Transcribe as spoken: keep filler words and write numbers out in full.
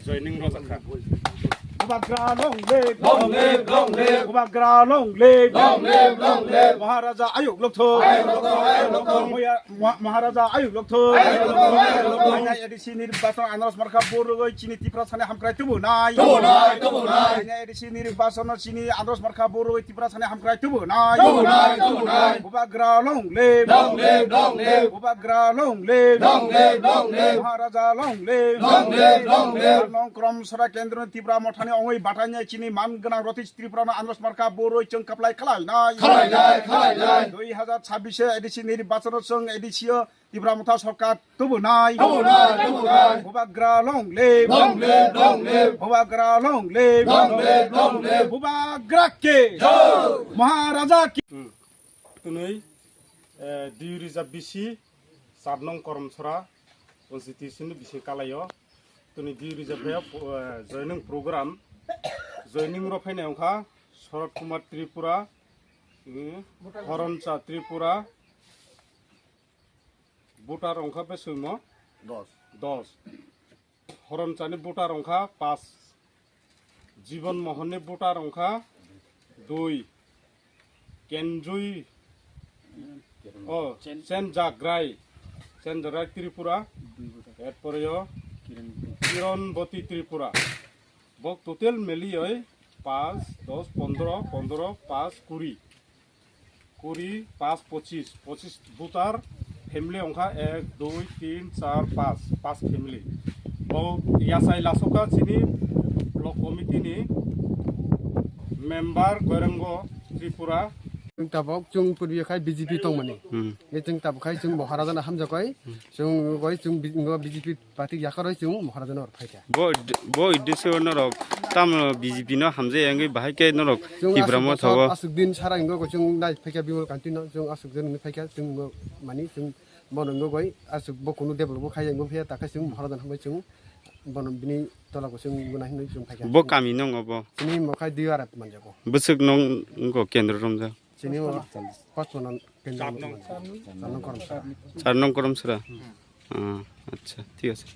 Joining Rojakha. Bubagra long live. Long live, long live. Bubagra long live. Long live, long live. Maharaja ayuk lokthok. Ayuk lokthok, ayuk lokthok. Moya-, Mah-, Maharaja ayuk lokthok. Ayuk lokthok, ayuk lokthok. Haina A D C nirbachon Andros Markha borogoi chini Tiprasani hamkrai tubunai. Tubunai, tubunai. Haina A D C nirbachon chini Andros Markha borogoi Tiprasani hamkrai tubunai. Tubunai, tubunai. Bubagra long live. Long live, long live. Bubagra long live. Long live, long live. Maharaja long live. Long live, long live. Nongkrom Sora Kendroni Tipra Mothani ongoi batainai chini man gwnang Roti Tripura no Andros Markha boroi chwng kaplai khlainai. Khlainai, khlainai. Dui hazar chabbish A D C nirbachon o chwng A D C o Tipra Motha Sarkar tubunai. Tubunai, tubunai. Bubagra long live. Long live, long live. Bubagra long live. Long live, long live. Bubagra ki. Jai. Maharaja ki. Hmm. Tunui, eh, dui rija bisi, char nong Koromsora, constituency ni bisi kalaio. Tunui dui rija bisi, eh, joining program. Joining ro phainai wngkha Sharad Kumar Tripura, hmm, Horoncha Tripura, voter wngkha beswimo dos. Dos. Horonchani voter wngkha paanch. Jibon Mohonni voter wngkha dui. Kenjui, oh, Chen Jagrai. Chen Jagrai Tripura. Erpore o Kironboti Tripura. Bok total melioi paanch, dos, pondro, pondro, paanch, kuri. Kuri, paanch, pochis, pochis voter, family wngkha ek, dui, tin, char, paanch, paanch family. Bo yachai lasokha chini block committee ni member Goirango Tripura. Tabok chwng purbi khai B J P tongmani. Hmm. Ni chwng tabok khai chwng Maharaja no hamjakoi. Hmm. Chwng goi chwng bi-, ngo B J P party yakaroi chwng Maharaja no phaikha. Bo, bo uddesyo norok tamo B J P no hamjai wngwi bahai khe norok Chwng Tipra aswk Motha bosor, o. Aswk din sara hingo chwng nai phaikha Bimal Kanti no, chwng aswk din hinwi phaikha, chwng hingo mani chwng bono hingo goi aswk bo kunu develop bo khaiya hingo phiya takha chwng Maharaja no hambai chwng bono bini tola bo chwng hingo nai hinwi chwng phaikha. Bo kami no wng bo? Chini mo khai D R F manjago. Bwswk no wng bo kendro romjak? Chini mo Post Manan kendro romjak. Char nong Koromsora. Char nong Koromsora. Hmm. Ah, acha, thik ache.